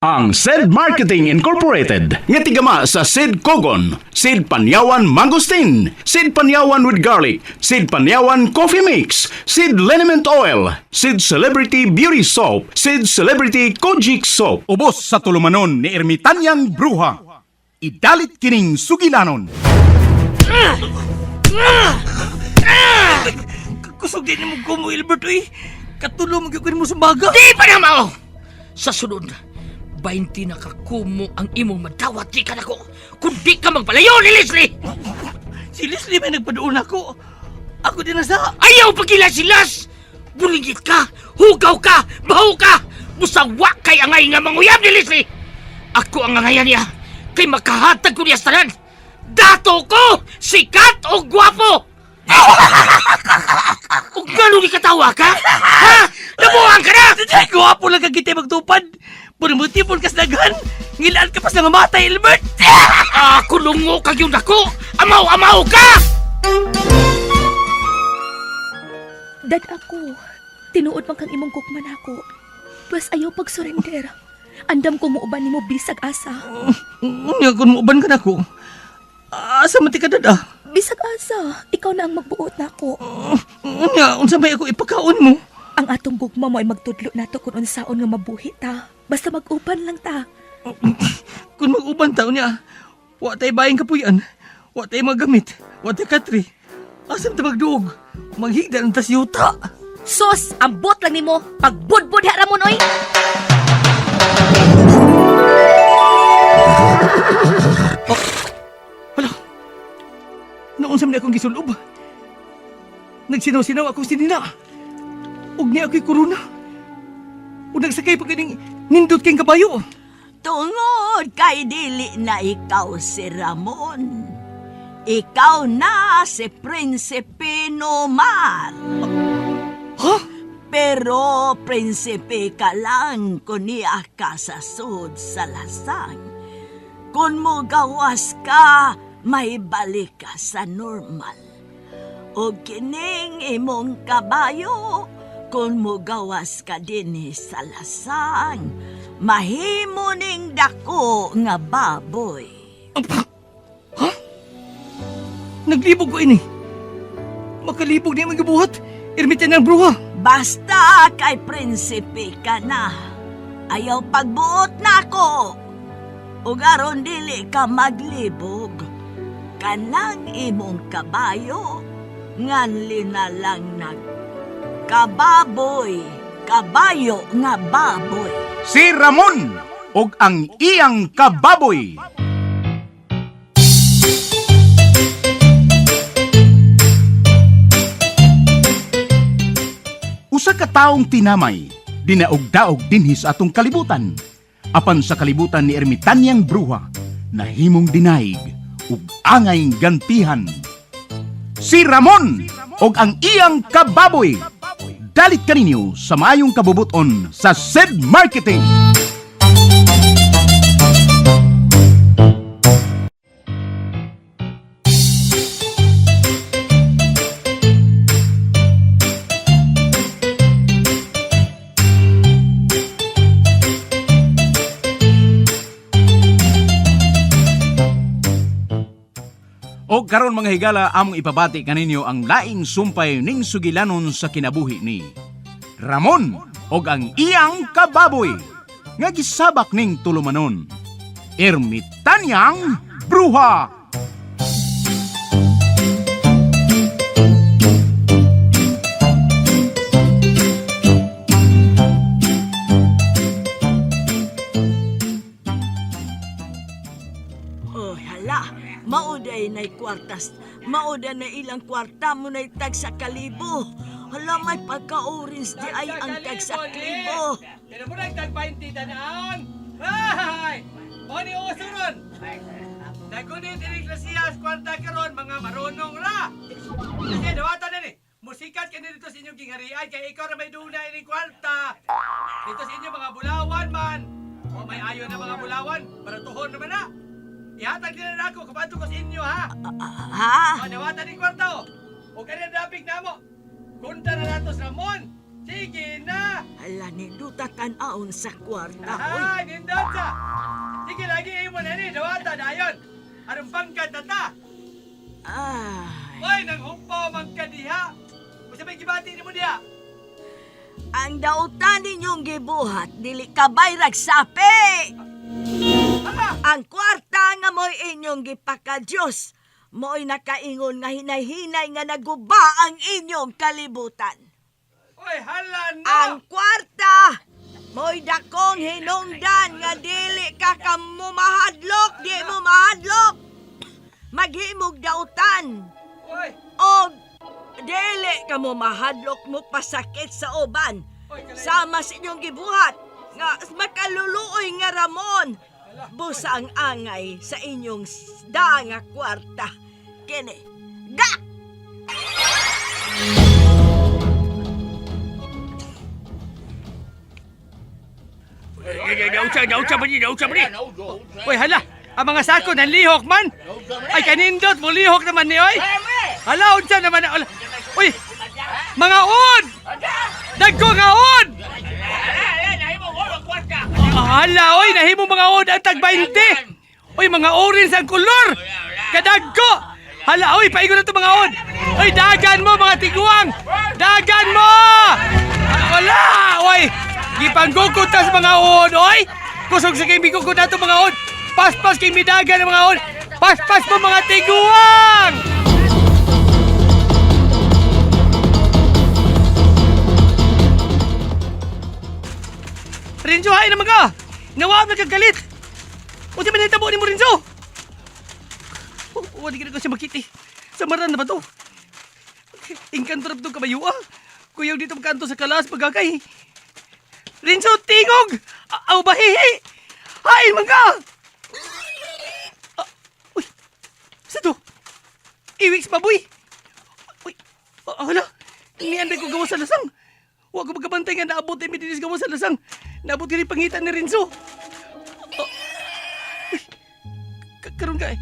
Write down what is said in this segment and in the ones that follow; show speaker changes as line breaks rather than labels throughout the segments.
Ang Sed Marketing Incorporated nga tigama sa Sed Kogon, Sed Panyawan Mangosteen, Sed Panyawan with Garlic, Sed Panyawan Coffee Mix, Sed Liniment Oil, Sed Celebrity Beauty Soap, Sed Celebrity Kojic Soap. Ubos sa tulumanon ni Ermitanyang Bruha. Idalit kining sugilanon.
Kusog din mo ko mo, Ilbert, uy. Katulo mo gyud mo sa baga.
Di pa na mao! Sa sunod, 20 na kakumo ang imong madawat di ka nako. Kung di ka magpalayo ni Leslie!
Si Leslie may nagpaduon ako. Ako din na sa...
Ayaw pagila si Las! Bulingit ka! Hugaw ka! Baho ka! Busawa kay angay nga manguyab ni Leslie! Ako ang angayan niya kay makahatag ko niya sa tanan! Dato ko! Sikat o gwapo! O gano'n katawa ka? Ha? Nabuang ka na!
Ay, gwapo lang ka kita magtupad. Puro kas daghan. Ngilaan ka pa sa nga matay, Ilbert.
Ako lungo kag yung dako! Amaw-amaw ka!
Dad ako, tinuod man kang imong gugma nako. Pwes ayaw pag-surrender. Andam ko muuban nimo bisag asa.
Unya, kung muuban ka na ko. Asa man ti ka dad, ah?
Bisag asa, ikaw na ang magbuot nako.
Unya, unsa may ako ipakaon mo?
Ang atong gugma mo ay magtudlo nato kung unsaon nga mabuhi ta. Basta mag-uban lang ta.
Kung mag-uban ta, unya, wa tay bayang kapuyan. Wa tay magamit. Wa tay katri. Asa man ta magduog? Maghigda ng tas yuta.
Sos, ambot lang nimo. Pagbudbud ha ramon oy.
Hala. Noon sa akong gisulob. Nagsinaw-sinaw akong sinina. Ug niya ako'y korona. Ug nagsakay pa kining nindot kayong kabayo.
Tungod kay dili na ikaw si Ramon. Ikaw na si Prinsipe Nomar.
Ha?
Pero prinsipe ka lang kung niya ka sa sud sa lasang. Kung mo gawas ka, may balik ka sa normal. O kining imong kabayo, kung mo gawas ka dinhi sa lasang, mahimo ning dako nga baboy.
Naglibog ko ini. Makalibog niya magibuhat. Ermitan ng bruha.
Basta kay prinsipe ka na. Ayaw pagbuot na ako. Ug aron dili ka maglibog. Kanang imong kabayo, nganli na lang nag kababoy, kabayo nga baboy.
Si Ramon og ang iyang kababoy. Usa ka taong tinamay, dinaog-daog dinhi sa atong kalibutan. Apan sa kalibutan ni Ermitanyang Bruha, nahimong dinaig ug angay gantihan. Si Ramon og ang iyang kababoy. Dalit kaninyo sa maayong kabubuton sa Sed Marketing. O karon mga higala among ipabati kaninyo ang laing sumpay ning sugilanon sa kinabuhi ni Ramon og ang iyang kababoy nga gisabak ning tulumanon. Ermitanyang Bruha.
Oh, hala, mauday na kwartas. Mauday na ilang kwarta mo na tag sa kalibo. Hala, may pagka-orange di ay ang tag sa kalibo.
Pero mo nagtag 20 tanaan. Ay! Oni usuron. Nagunit ining klasiyas kwarta karon mga marunong ra. Kasi dawatan na ni. Musikat kini dito sa inyong gingharian kay ikaw ra may duna ining kwarta. Dito sa inyo mga bulawan man. O may ayo na mga bulawan, baratuhon naman na. Ihatag nila na ako kapadto ko sa inyo ha.
Ha?
O dawatan ni kwarta o. O kani dapig namo. Kunta na nato sa Ramon. Sige na.
Hala, ninduta tan-aon sa kwarta. Oy,
Ay, nindot sa Amo na ni, dawata dayon. Aron bangkad na ta.
Ay,
Oy, nang humpaw man ka diha. Unsa may gibati nimo diha?
ang dautan ninyong gibuhat, dili kabay ragsapi.
Ha?
Ang kwarta nga mo'y inyong gipaka-Diyos, mo'y nakaingon nga hinay-hinay nga naguba ang inyong kalibutan.
Oy, hala na.
Ang kwarta mo'y dakong hinungdan nga dili ka kamumahadlok, di mo mahadlok. Maghimog dautan
Oy,
og dili ka mo mahadlok mo pasakit sa uban.
oy, kalay.
Sama sa inyong gibuhat nga makaluluoy nga Ramon. Busa ang angay sa inyong da nga kwarta. Kini, ga!
Nausa, nausa ba ni? Nausa ba ni?
Oy, hala. Ang mga sako ng lihok man. Ay, kanindot mo lihok naman ni oy. Hala, unsa naman na. Oy, mga ud! Dagko nga ud! Hala, oy, nahimo mga ud ang tag 20. Oy, mga orange ang kolor. Kadagko. Hala, oy, paigo na to mga ud. Oy, dagan mo mga tiguang. Dagan mo! Wala, oy. Gipanggukot tas mga ud, oy. Kusog sa kay migukot nato mga ud. Paspas kay midagan ang mga ud. Paspas mo mga tiguang! Rinzo, hay naman ka! Nawa na kagalit! Unsa man nahitabo nimo, Rinzo? Wala gid ko siya makiti. Samaran na ba to? Engkanto na ba itong kabayo ah? Kuyaw dito magkanto sa kalas pagkakay. Rinzo, tingog! Aw bahihi! Hay man ka! Ah, uy, sa to? Iwik sa baboy! Uy, hala! Nianday ko gawa sa lasang! Huwag ko magkabantay nga naabot ay midinis gawa sa lasang. Naabot ka rin pangitan ni Rinzo. Ah, uy, karon ka eh.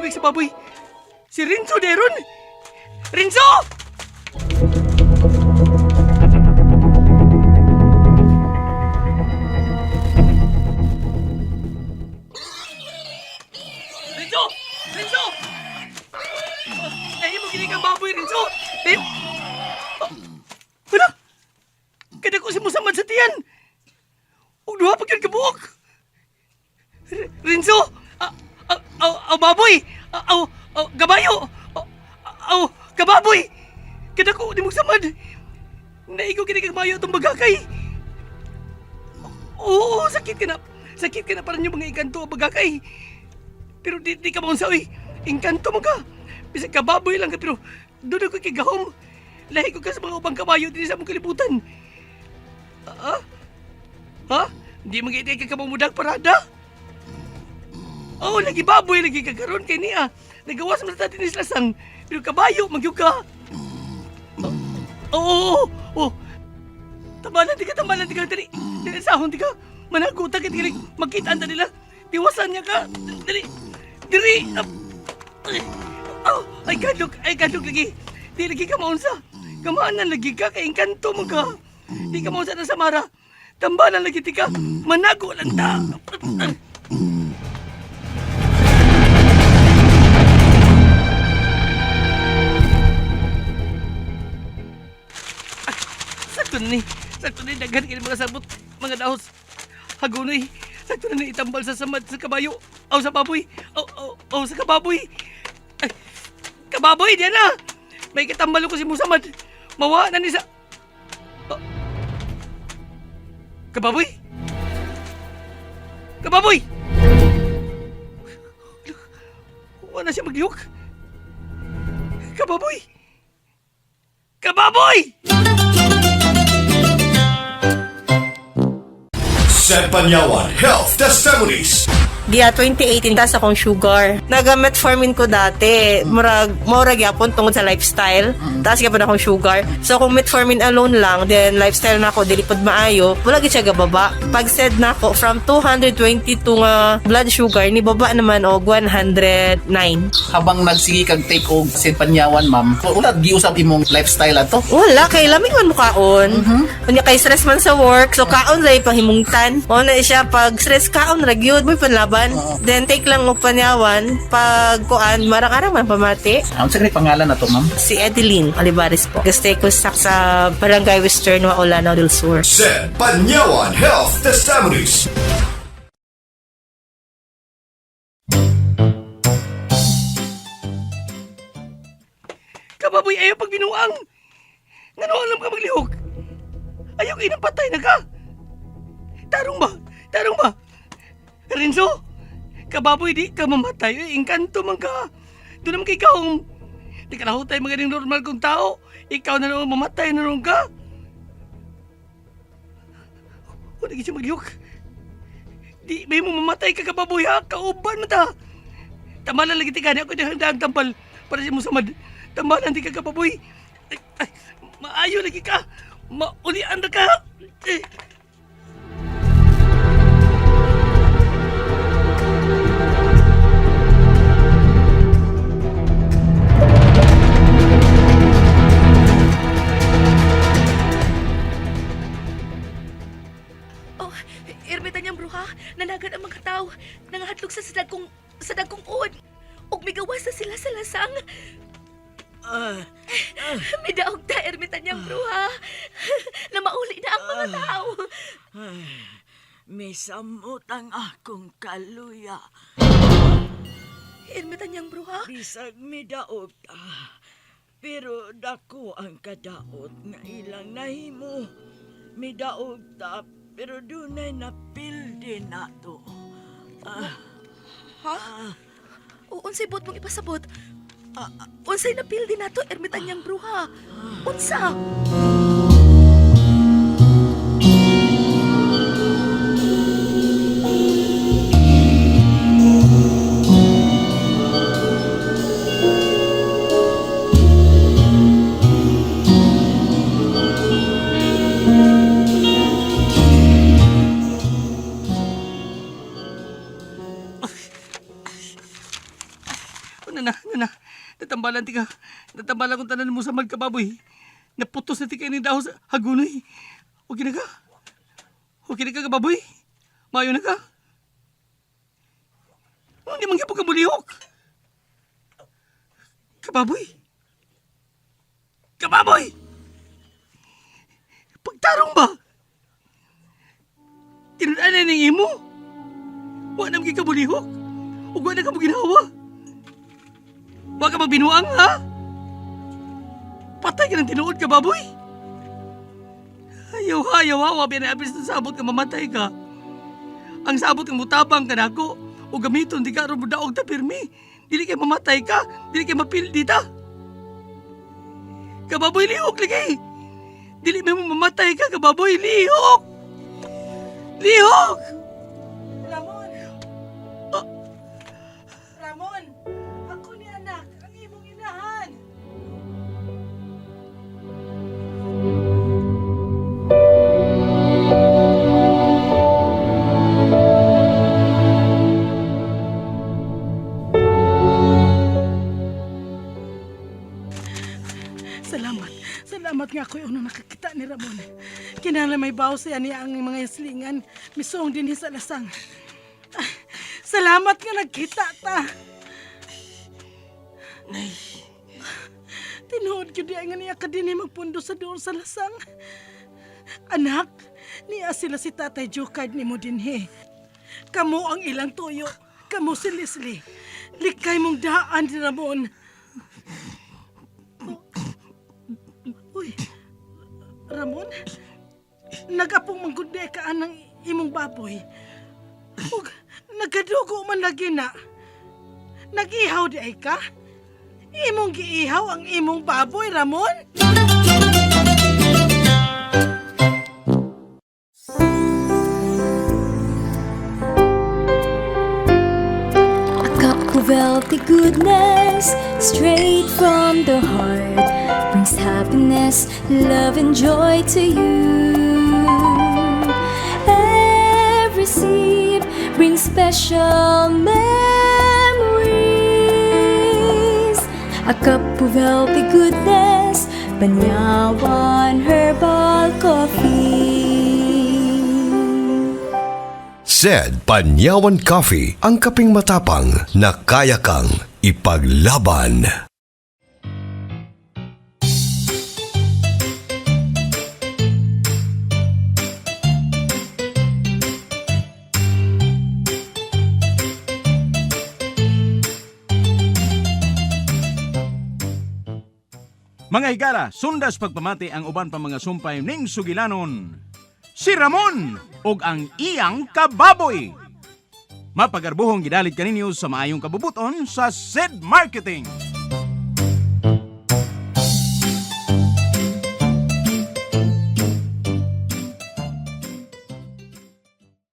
Iwik sa baboy. Si Rinzo deron! Rinzo! Rinzo! Rinzo! Nahimo gini kang baboy, Rinzo! Nahimo... Wala! Kada ko si Musamad sa tiyan! Ug duha pa gyud kabuok! Rinzo! Aw, aw, baboy! Aw, aw, gabayo! Aw, aw, kababoy! Kada ko ni Musamad! Naigo gini kang bayo atong bagakay! Oo, sakit ka na! Sakit ka na parang yung mga ikanto ang bagakay! Pero di ka maunsa, oy. Engkanto mo ka. Bisag kababoy lang ka, pero doon ako kay gahom. Lahi ko ka sa mga ubang kabayo din sa among kalibutan. Ah? Ha? Di mo ka kamumudag parada? Oo, lagi baboy, lagi ka karon kay niya. Nagawas man sa ni lasang. Pero kabayo, magyug ka. Oo, oo, oo. Tambalan di ka, tambalan di ka, dali. Dali, sahon di ka. Managutan ka, dali. Magkita ang nila. Tiwasan niya ka. Dali. Dali. Oh, ay kadlok lagi. Di lagi ka maunsa. Kamaanan lagi ka, kay engkanto mo ka. Di ka maunsa na Samara. Tambalan lagi ti ka. Manago lang ta. Sakto na ni. Sakto na ni. Daghan kini mga sabot, mga dahos. Hagunoy. Sakto na ni itambal sa samad sa kabayo. Aw sa baboy. Aw, aw, aw sa kababoy. Ay, kababoy, diyan na. May katambal ko si Musamad. Mawa na ni sa... Ah. Kababoy? Kababoy! Wala siya maglihok. Kababoy! Kababoy!
Sepanyawan Health Testimonies.
Diya 2018 tas akong sugar. Naga-metformin ko dati. Murag murag gyapon tungod sa lifestyle. Taas gyapon akong sugar. So kung metformin alone lang, then lifestyle na ako dili pod maayo, wala gid siya gababa. Pag said na ako from 222 nga blood sugar ni baba naman og 109.
Habang nagsige kag take og Panyawan, ma'am, wala giusab imong lifestyle ato?
Wala, kay lamig man mo kaon. Unya kay stress man sa work, so kaon ra pangimungtan. Mao na siya pag stress kaon ra gyud, mo'y panlaban. Uyaban. Then take lang og Panyawan pag kuan marang-arang man pamati.
Ang sa pangalan na to, ma'am?
Si Edeline Olivares po. Gastay ko sa Barangay Western Waolano del Sur.
Said Panyawan Health Testimonies.
Kababoy, ayaw pag binuang. Ngano alam ka maglihok? Ayaw kayo ng patay na ka. Tarong ba? Tarong ba? Rinso, kababoy di ka mamatay. Uy, engkanto man ka. Doon naman kay ikaw. Di ka nahutay magaling normal kong tao. Ikaw na naman mamatay na naman ka. Wala siya maglihok. Di, may mo mamatay ka kababoy ha. Kauban mo ta. Tamalan lagi ti kani ako di handa ang tampal para sa musamad. Tamalan di ka kababoy. Ay, ay, maayo lagi ka. Maulian na ka. Eh.
Oh, ermitan niyang bruha. Nanagan ang mga tao. Nangahadlok sa sa dagkong uod. Ug migawas na sila sa lasang. Midaog ta, ermitan niyang bruha. Na mauli na ang mga tao.
Misamot ang akong kaluya.
Ermitan niyang bruha.
Bisag midaot ta. Pero dako ang kadaot nga ilang nahimo. Midaog ta pero dunay napildi nato.
Ha? O, unsay buot mong ipasabot? Unsay napildi nato, ermitan niyang bruha. Unsa?
Ano na, ano na. Natambalan ti ka. Natambalan kong tanan mo sa magkababoy. Naputos na ti ka ni daw sa hagunoy. Okay na ka. Okay na ka, kababoy. Maayo na ka. Hindi man gyapon ka mulihok. Kababoy. Kababoy! Pagtarong ba? Tinunan na ning imo. Wa na gyud ka mulihok. Ug wa na ka mo ginawa. Wa ka magbinuang, ha? Patay ka ng tinuod ka, baboy! Ayaw, ha, ayaw, ha. Wabi na abis ng sabot ka, mamatay ka. Ang sabot nga mutabang ka nako o gamiton di ka aron modaog ta pirmi. Dili kay mamatay ka, dili kay mapildi ta. Kababoy lihok lagi. Dili may mo mamatay ka, kababoy lihok. Lihok!
Ramon! Ramon! Ako ni anak, ang imong inahan.
Salamat. Salamat nga ako'y unang nakakita ni Ramon. Kinahanglan may baw siya niya ang mga islingan. Misong din sa lasang. Ah, salamat nga nagkita ta.
Nay,
Tinuod gyud diay nga niya ka dinhi magpundo sa duol sa lasang. Anak, niya sila si Tatay Jokard nimo dinhi. Kamo ang ilang tuyo. Kamo si Leslie. Likay mong daan ni Ramon. Oh. Uy, Ramon? Nagapong manggundi ka anang imong baboy. Ug nagadugo man lagi na. Nag-ihaw di ay ka? Imong giihaw ang imong baboy, Ramon?
A cup of healthy goodness straight from the heart brings happiness, love, and joy to you. Every sip brings special memories. A cup of healthy goodness, Banyawan Herbal Coffee.
Said Panyawan Coffee, ang kaping matapang na kaya kang ipaglaban.
Mga higala, sundas pagpamati ang uban pa mga sumpay ning sugilanon. Si Ramon ug ang iyang kababoy. Mapagarbuhong gidalit kaninyo sa maayong kabubuton sa Sid Marketing.